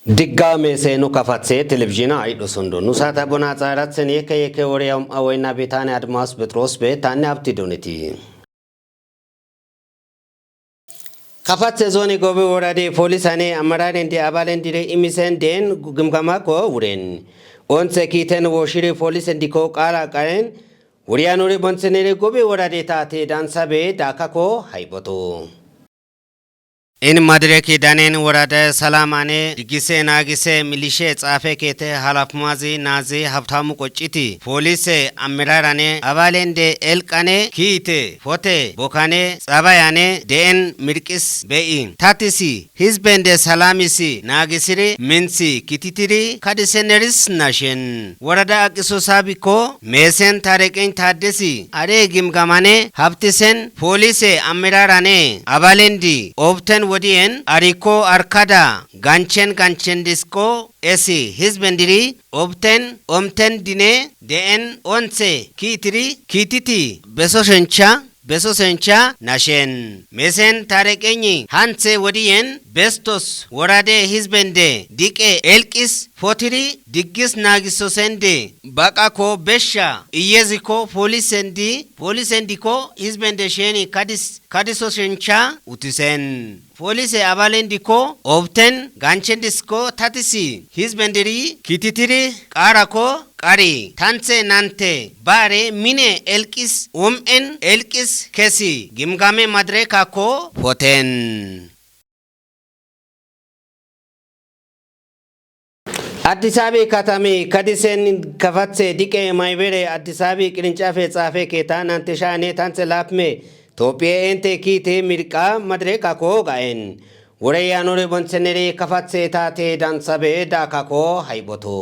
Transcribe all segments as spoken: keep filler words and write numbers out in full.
Diggaame seenu kafatse televizhiina ayidho sundo. Nu saata bona xaaratseni yekke yekke wore yaum awoyna betane Admaas Phexros be tanne Habti Doneti. Kafatse zooni Gobi worade polisane amararende abalendire imisen deen gimgama ko wuren. Onse kiiten woshiri polisen diko qaala qaren wuriyanore bonsenere Gobi worade taate dansabe daakako hayboto. In madireki danen worada salamane digise naagise milishe xaafe keete halafmazi naazi Habtamu Qocciti polise amirarane abalende elqane kiite fote bokane xabayane deen mirqis be'i tatisi hizbende salamisi naagisiri minthi kititiri kadiseneris nashen. Worada aqiso sabiko meesen Tareqeny Taaddesi are gimgamane Habtisen polise amirarane abalendi obten wodiyen ariko arkada ganchen ganchen disko esi hizbendiri obten omten dine deen onse kiitiri kiititi beso shencha beso sencha nashen. Mesen Tareqenyi hanthe wodiyen bestos worade hizbende diqe elqis fotiri diggis naagisosende baqako beshsha iyeziko polisendi polisendiko hizbende sheni kadis kadiso shencha utisen. Polise abalendiko obten ganchendisko tatisi hizbendiri kititiri qaarako qari tanthe nante baare mine elqis um'en elqis kesi gimgame madrekako foten. Addis Abebi katami kadisen kafathe diqe maybere Addis Abebi qirincafe xaafe keeta nante shaane tanthe laapme Tophiye ente kiite mirqa madrekako ga'en. Wore yaanore bonthenere kafathe taate dansabe daakako hayboto.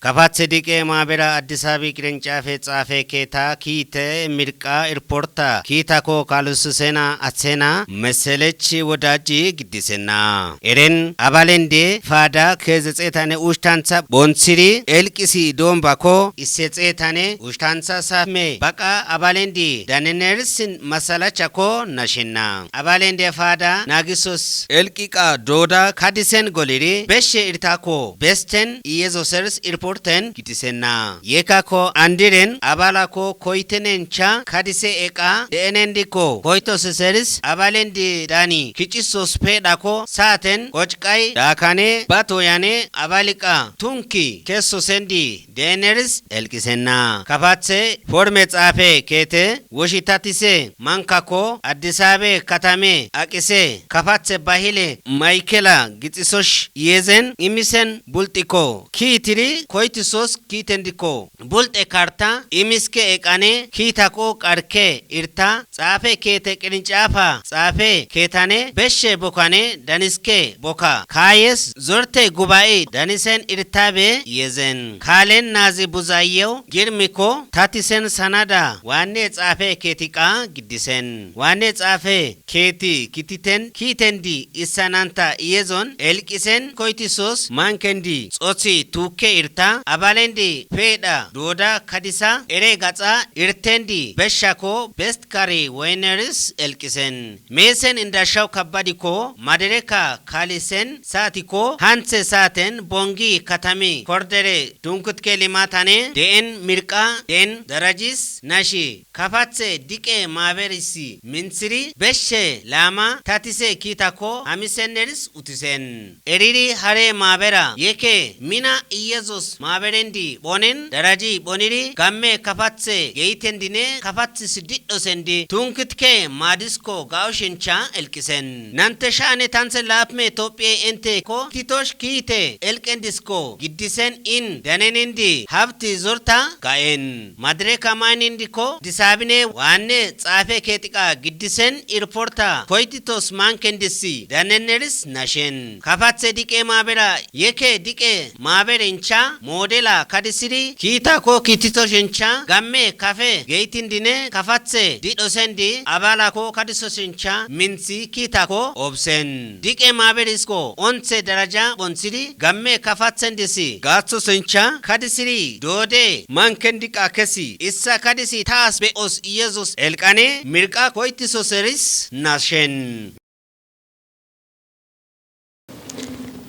Kafathe diqe maabera Addis Abebi qirincafe xaafe keeta kiite mirqa irporta kiitako kaalusisena athena meselech wodaji giddisenna. Eren abalende faada keeze xeetane ushtantha bonthiri elqisi doombako isse xeetane ushtantha same baqa abalendi danenersin masalachako nashenna. Abalende faada naagisos elqiqa dooda kadisen goliri beshshe irtako besten iyezosers irporten giddisenna. Yekako andiren abalako koytenencha kadise eqa deenendiko koytoseseris abalendi dani kicisos peedhako saaten qocqay daakane batoyane abaliqa tunki kessosendi deeneris elqisenna. Kafathe forme xaafe keete woshitatise mankako Addis Abebi katame aqise kafathe bahile maykela gixisosh yezen imisen bulxiko kiitiri koytisos kiitendiko bulxe karta imiske eqane kiitako qarke irta xaafe keete qirincafa xaafe keetane beshshe bokane daniske boka kaayes zorte guba'i danisen irtabe yezen. Kaalen naazi buzayew girmiko tatisen sanada waanne xaafe keetiqa giddisen. Waanne xaafe keeti kititen kiitendi issananta iyezon elqisen koytisos mankendi xothi tuukke irta abalendi peedha dooda kadisa ere gaxa irtendi beshshako best kari woyneris elqisen. Meesen indashaw kabbadiko madereka kaalisen saatiko hanthe saaten bongi katami kordere dunkutke limatane deen mirqa deen darajis nashi kafathe diqe maaberisi minthiri beshshe laama tatise kiitako hamiseneris utisen. Eriri hare maabera yeke mina iyezos maaberendi phonen daraji phoniri gamme kafathe geytendine kafathis didhosendi tunkitke maadisko ga'oshincha elqisen. Nante shaane tanthe laapme Tophiye ente ko titosh kiite elqendisko giddisen in danenendi habti zorta ga'en. Madireka maynindiko disaabine waanne xaafe keetiqa giddisen irporta koytitos mankendisi daneneris nashen. Kafathe diqe maabera yeke diqe maaberencha moodela kadisiri kiitako kiititoshencha gamme kafe geytindine kafathe didhosendi abalako kadisoshencha minthi kiitako obsen. Diqe maaberisko onthe daraja bonthiri gamme kafathendisi gaathosencha kadisiri doode mankendiqa kesi issa kadisi taas be'os iyezos elqane mirqa koytisoseris nashen.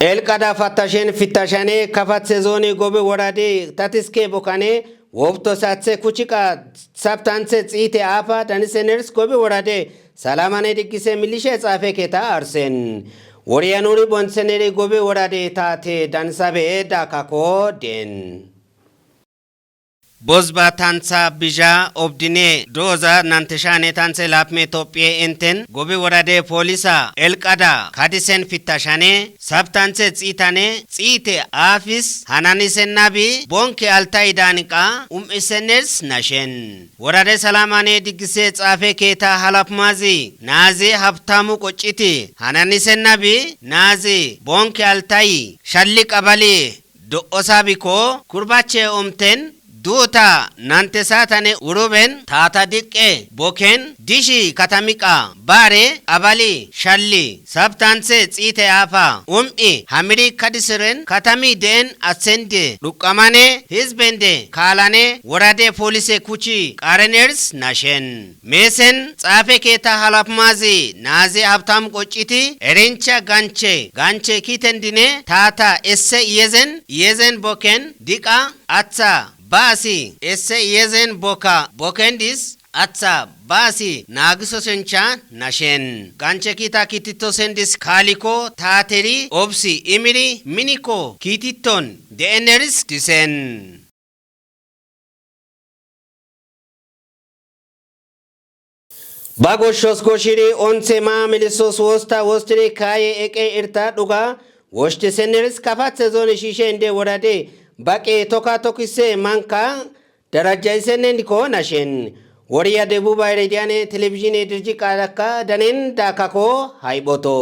Elqada fattashen fittashane kafatse zooni gobi worade tatiske bokane wobto satse kuchika sabtantse tsiite afa daniseners gobi worade salamane diggise milishe xaafe keeta arsen. Woriyanuri bonseneri gobi worade taate danisabe eda kako den. Bozba tantha bija obdine doza nanteshane tanthe lapme Tophiye enten gobi worade polisa elqada kadisen fittashane sabtanthe tsiitane tsiite afis hananisen nabi bonke altai daniqa um'iseners nashen. Worade salamane diggise xaafe keeta halapmazi naazi habtamu qocciti hananisen nabi naazi bonke altai shalli qabali do'osa biko kurbache omten duuta nante satane uruben taata diqqe boken dishi katamiqa bare abali shalli sabtanthe tsiite afa um'i hamiri kadisiren katami deen atsende dhuqqamane hizbende kaalane worade polise kuchi qareners nashen. Meesen xaafe keeta halapmazi naazi habtam qocciti erincha ganche ganche kitendine taata esse iyezen iyezen boken diqa atha baasi esse iyezen boka bokendis atha baasi naagisosencha nashen. Ganche kita kititosendis kaaliko taateri obsi imiri miniko kititon deeneris disen. Ba goshshos goshiri onthe ma milisos wosta wostiri kaaye eqe irta dhuga woshte seneris kafathe zone shishe inde worade baqe toka tokise manka darajja isenen diko nashen. Woriya debu bayre diane televizhine dirji qalakka danen dakako hayboto.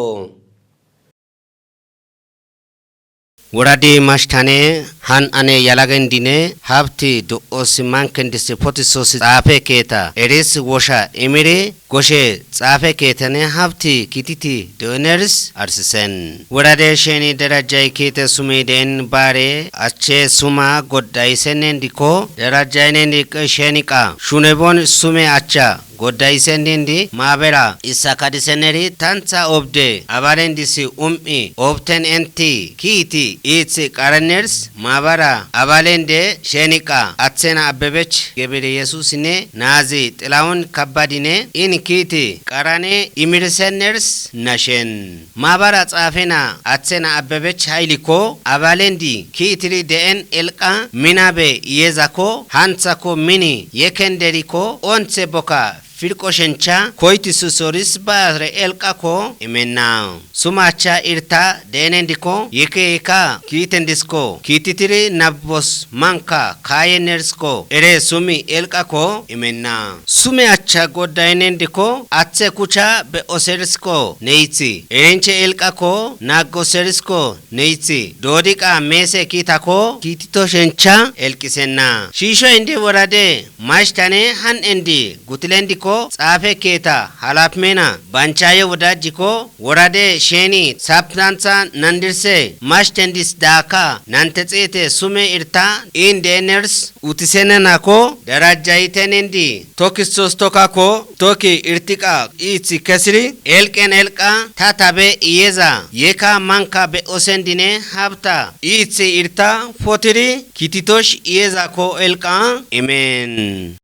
Woradi mashtane han ane yalagendine habti do'osi mankendisi potisosi xaafe keeta eris wosha imiri goshe xaafe keetane habti kititi do'eneris arsisen. Worade sheni darajjay keete sumi den bare ache suma godda isenen diko darajjaynen dik sheni qa shunebon sume acha godda isendindi maabera issakadiseneri tantha obde abalendisi um'i obten enti kiiti iithi qaraners maabara abalende sheniqa athena abbebech gebere yesusine naazi xilawun kabbadine in kiiti qarane imiriseners nashen. Maabara xaafena athena abbebech haylikko abalendi kiitiri de'en elqa minabe iyezakko hanthako mini yekenderikko onthe boka firqoshencha koyti susoris baare elqakko imenna. Sumacha irta deenendikko yeke yeka kiitendisko kiititiri nabos manka kaayenerisko ere sumi elqakko imenna. Sume acha goddaynendikko athe kucha be'oserisko neythi erinche elqakko naagoserisko neythi doodiqa meese kiitako kiitito shencha elqisenna. Shiisho inde worade mashtane han endi gutilendikko xaafe keeta halafmena banchaye wodajjikko worade sheni saptantha nandirse mashtendis daaka nante xeete sume irta in deeners utisenenakko darajjayitenendi tokistos tokkakko tokki irtiqa iithi kesiri elqen elqa tatabe iyeza yeka manka be'osendine habta iithi irta potiri kititosh iyezakko elqa imen.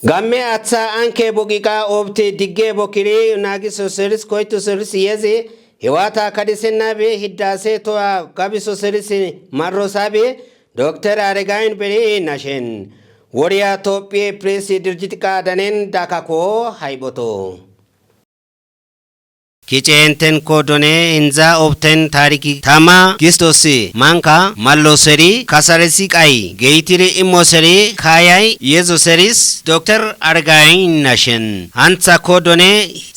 Gamme atha anke boqiqa obte digge bokiri naagiso seris koyto seris yezi hewata kadisennabe hiddase toha gabiso seris marrosabe dokter Aregayin beri nashen. Woriya Tophiye Presi dirjit qadanen dakako hayboto. Kice enten ko done inza obten tariki tama kistosi manka mallo seri kasaresi qai geytiri immo seri kayay yezo seris dokter Argayin nashen. Antha ko done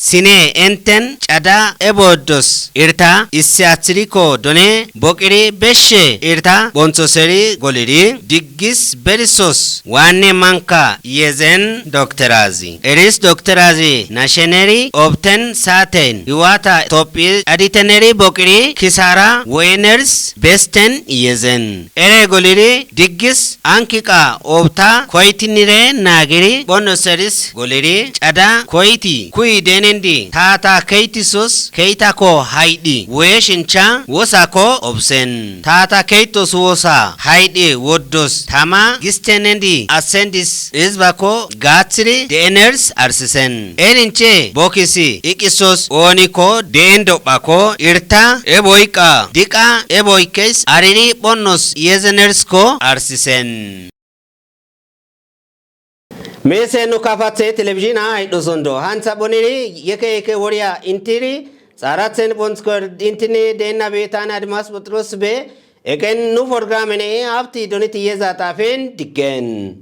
sine enten cada eboddos irta issi athiriko done boqiri beshe irta bontho seri goliri diggis berisos waanne manka yezen dokterazi. Eris dokterazi nasheneri obten saaten Wata Tophi aditeneri bokiri kisara weners besten yezen. Ere goliri diggis anki qa obta koitinire nagiri bonno seris goliri cada koiti kui denendi tata keitisos keitako haidi weshincha wosako obsen. Tata keitos wosa haidi woddos tama gistenendi ascendis izbako gatsiri deners arsisen. Erinche bokisi ikisos oniko dendo bako irta eboika dika eboikes ariri bonnos yezenersko arsisen. Mese no kafatse televizina haidho sondo hansa boniri yeke yeke woriya intiri tsaratzen bonskor intini denna betan admas butros be eken nu programene hafti doniti yeza tafen diggen.